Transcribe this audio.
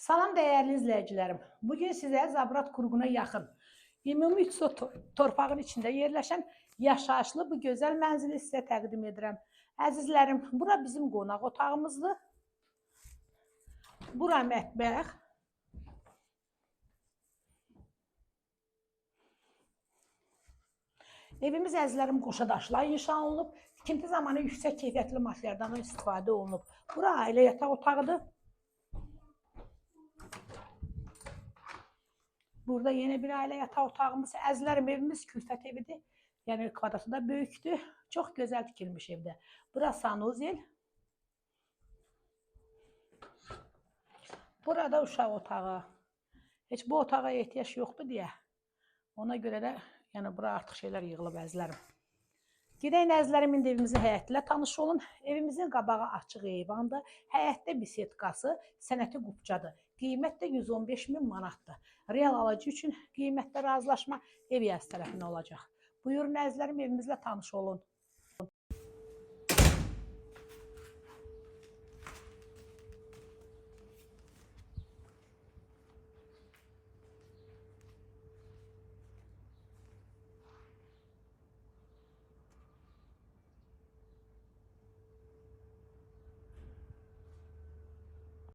Salam dəyərli izləyicilərim. Bugün sizə Zabrat Kurğuna yaxın, ümumi 3 sot torpağın içində yerləşən yaşayışlı bu gözəl mənzili sizə təqdim edirəm. Əzizlərim, bura bizim qonaq otağımızdır. Bura mətbəx. Evimiz əzizlərim qoşa daşla inşa olunub. Tikinti zamanı yüksək keyfiyyətli materiallardan istifadə olunub. Bura ailə yataq otağıdır. Burada yeni bir ailə yataq otağımız. Əzizlərim, evimiz külfət evidir. Yəni kvadratı da böyükdür. Çox gözəl tikilmiş evdə. Bura sanuzel. Burada uşaq otağı. Heç bu otağa ehtiyac yoxdur deyə. Ona görə də yəni bura artıq şeylər yığılıb əzizlərim. Gedək əzizlərim, indi evimizin həyəti ilə tanış olun. Evimizin qabağı açıq eyvandır. Həyətdə bisetkası, sənəti qupcadır. Qiymət də 115 min manatdır. Real alıcı üçün qiymətdə razılaşma ev yəsi tərəfindən olacaq. Buyurun əzizlərim, evimizlə tanış olun.